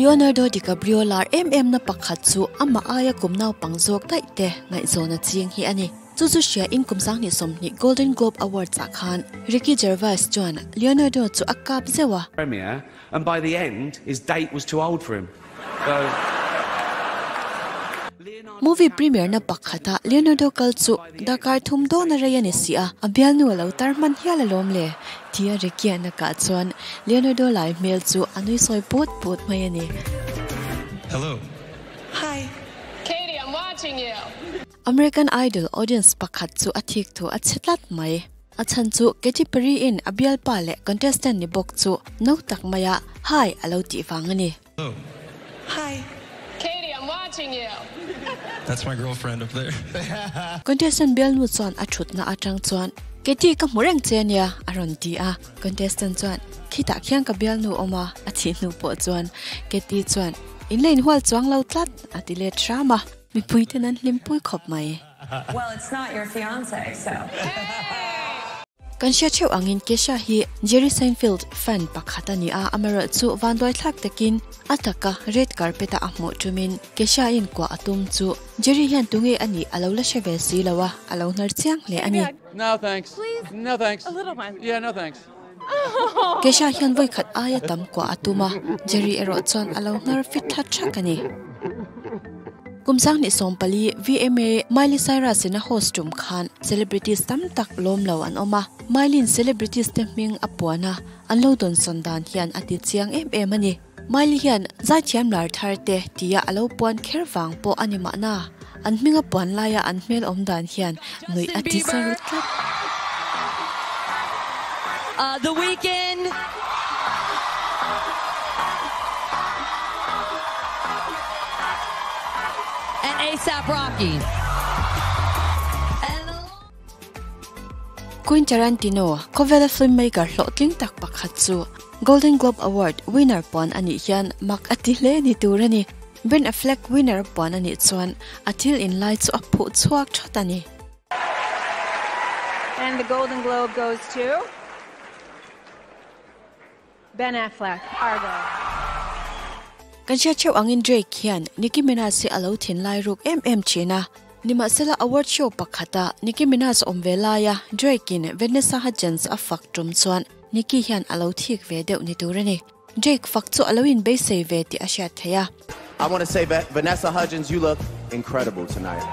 Leonardo DiCaprio lar em em na pakhat chu amah aia kum naupang zawk daih te ngaihzawn a ching hi a ni. Chu chu hria in kum 2020 Golden Globe Awards ah khan Ricky Gervais chuan Leonardo chu a kap zeuh a. Premiere and by the end his date was too old for him so Movie premiere na pakhata Leonardo kal chu darkar thum dawn a rei a ni si a, a bialnu a lo tar hman hial alawm le tia Ricky-a nakah chuan Leonardo lai hmel chu a nui sawi put put mai a ni. Hello. Hi. Katie, I'm watching you. American Idol audience pakhat chu a thik thu a chhe tlat mai. A chhan chu Katy Perry in a bialpa leh contestant ni bawk chu no tak maia hi a lo tih vang a ni. Hello. Hi. Katie, I'm watching you. That's my girlfriend up there. Contestant bialnu chuan a thutna atang chuan Katy ka hmu reng che ania a rawn ti a. Contestant chuan khitah khian ka bialnu awm a a thih hnu pawh chuan Katy chuan in la inhual chuang lo tlat a ti let hram a. Mipui ten an hlimpui khawp mai. Well, it's not your fiance, so. Kan hria theuh angin Kesha hi Jerry Seinfeld fan pakhat a ni a, amaherawhchu vanduai thlak takin a taka red carpet a a hmuh tumin Kesha in kuah a tum chu Jerry hian tunge a nih a lo la hre ve si lo a, a lo hnar chiang hle a ni. No thanks. No thanks. Yeah, no thanks. Kesha hian vawi khat aia tam kuah a tum a, Jerry erawh chuan a lo hnar fit thla thak a ni. Kum 2014 VMA Miley Cyrus in a host tum khan celebrities tam tak lawm lo an awm a, Miley-in celebrities te hming a puan a, an lo dawnsawn dan hian a ti chiang em em a ni. Miley hian zaithiam lar thar te tia a lo puan kher vang pawh a ni mahna, an hming a puan laia an hmel awm dan hian nuih a ti za ru tlat. The Weeknd. And ASAP Rocky. Quentin Tarantino, khawvela filmmaker hlawhtling tak pakhat chu Golden Globe Award winner puan a nih hian mak a ti hle ni tur a ni. Ben Affleck winner puan a nih chuan a thil inlai chu a phuh chhuak that a ni. And the Golden Globe goes to Ben Affleck, Argo. Kan hriat theuh angin Drake hian Nicki Minaj hi a lo thinlai ruk em em thin a. Nimahsela award show pakhata Nicki Minaj awm ve laia Drake in Vanessa Hudgens a fak tum chuan Nicki hian a lo thik ve deuh ni tur a ni. Drake fak chu a lo inbeisei ve tih a hriat theih a. I want to say Vanessa Hudgens, you look incredible tonight.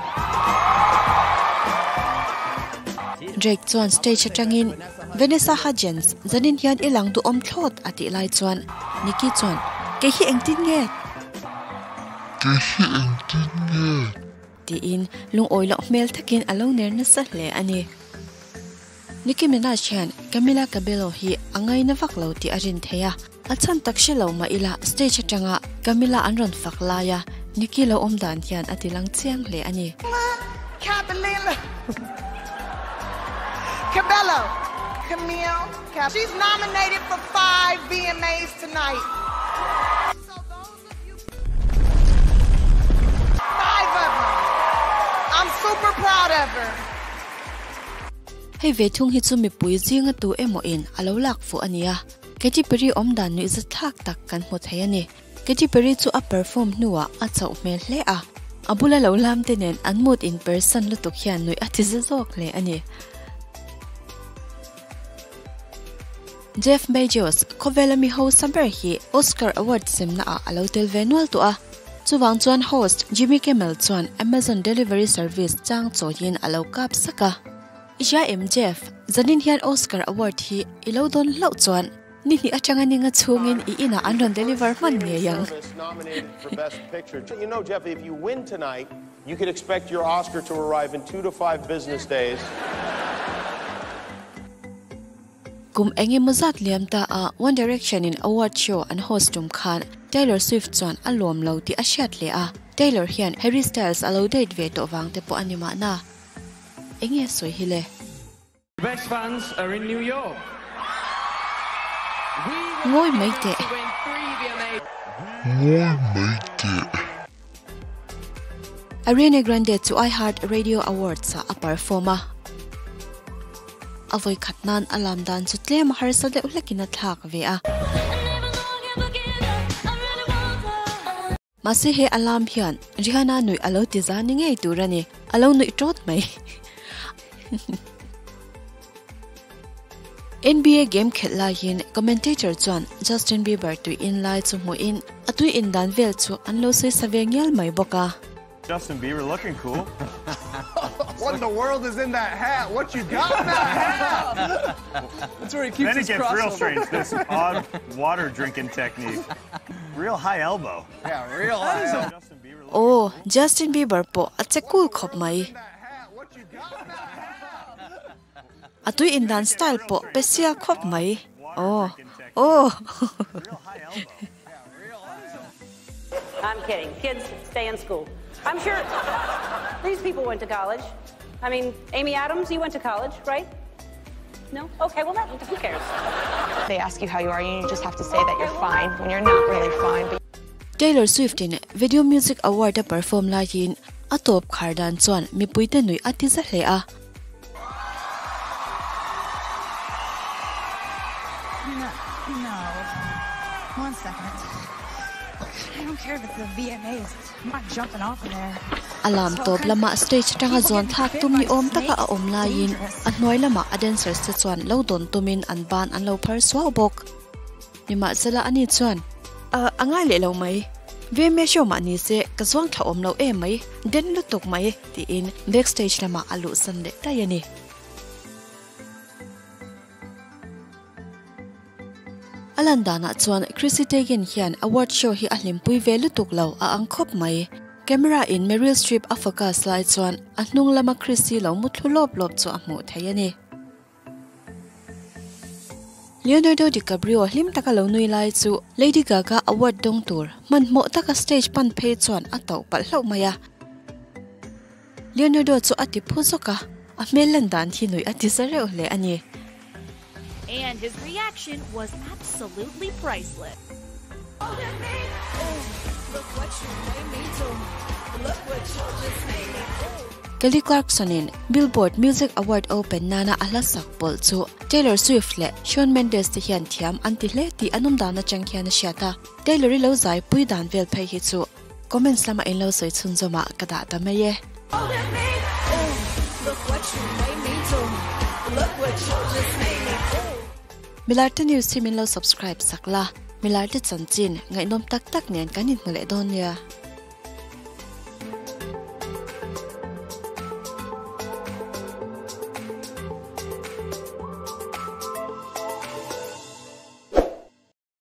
Drake chuan stage atangin Vanessa Hudgens, zanin hian i lang duhawm thlawt a tih lai chuan Nicki chuan, Kei hi engtin nge? Kei hi engtin nge? Tiin lungawi loh hmel takin a lo ner nasa hle a ni. Nicki Minaj hian Camila Cabello hi a ngaina vak lo tih a rin thei a, a chhan tak hre lo mah ila stage atanga Camila an rawn fak laia Nicki lo awm dan hian a ti lang chiang hle a ni. Cabello, Camille, she's nominated for 5 VMAs tonight. 5 of them. I'm super proud of her. Hei ve thung hi chu mipui zinga tu emaw in a lo lak fuh a ni a, Katy Perry awm dan nuih za thlak tak kan hmu thei a ni. Katy Perry chu a perform hnuah a chauh hmel hle a, a bula lo lam te nen an mood in persan lutuk hian nuih a ti za zawk hle a ni. Jeff Bezos, khawvela mi hausa ber hi Oscar Award semna ah a lo tel ve nual tawh a. Chuvang chuan host Jimmy Kimmel chuan Amazon delivery service chang chawiin a lo kap sak a. I hria em Jeff, zanin hian Oscar Award hi i lo dawn hlauh chuan ni hnih atanga ninga chhungin i inah an rawn deliver hman ngei ang. You know Jeff, if you win tonight, you can expect your Oscar to arrive in 2 to 5 business days. Kum eng emaw zat liam ta a One Direction in award show an host tum khan Taylor Swift chuan a lawm lo tih a hriat leh a, Taylor hian Harry Styles a lo date ve tawh vang te pawh a ni mahna. Eng nge sawi hi le? Best fans are in New York. Ngawi mai teh. Ngawi mai teh. Ariana Grande chu iHeart Radio Awards ah a perform a. A vawi khat nan a lam dan chu tlem a harsa deuh hlekin a thlak ve a. Mahse he alarm hian Rihanna nuih a lo ti za ni ngei tur a ni, a lo nuih tawt mai. NBA game khelh laiin commentator chuan Justin Bieber tui in lai chu hmuhin a tui in dan vel chu an lo sawi sa ve ngial mai bawk a. Justin Bieber looking cool. What in the world is in that hat? What you got in that hat? That's where he keeps Then it gets real strange, this odd water drinking technique. Real high elbow. Yeah, real high elbow. Aw, Justin Bieber pawh a che cool khawp mai. A tui indan style pawh pe sial khawp mai. Aw, aw. I'm kidding. Kids, stay in school. I'm sure these people went to college. I mean, Amy Adams, you went to college, right? No? Okay, well, that, who cares? They ask you how you are, and you just have to say that you're fine when you're not really fine. But Taylor Swift in Video Music Award a perform laiin a tawp khar dan chuan mipuite nuih a ti za hle a. A lam tawp lamah stage atanga zuan thlak tum ni awm taka a awm laiin a hnuai lamah a dancers te chuan lo dawn tumin an ban an lo phar suau bawk. Nimahsela ani chuan, A, a ngai leh lo mai. VMA show mah ni se ka zuang thla awm lo em mai, den lutuk mai, tiin backstage lamah a luhsan leh daih a ni. A lan danah chuan Chrissy Teigen hian award show hi a hlimpui ve lutuk lo a ang khawp mai. Camera in Meryl Streep a focus lai chuan a hnung lama Chrissy lo mu thlu lawp lawp chu a hmuh theih a ni. Leonardo DiCaprio hlim taka lo nui lai chu Lady Gaga award dawng tur hmanhmawh taka stage pan phei chuan a tauh palh hlauh mai a. Leonardo chu a ti phu zawk a, a hmel lan dan hi nuih a ti za reuh hle a ni. And his reaction was absolutely priceless. Kelly Clarkson in Billboard Music Award Open nana a hla sak pawlh chu Taylor Swift leh Shawn Mendes te hian thiam an ti hle tih an awm dan atang hian a hriat a, Taylor-i lo zai pui dan vel phei hi chu Comments lama in lo sawi chhunzawm ah ka dah ta mai e. Milarte News hi min lo subscribe sak la, Milarte chanchin ngaihnawm tak tak nen kan inhmu leh dawn nia.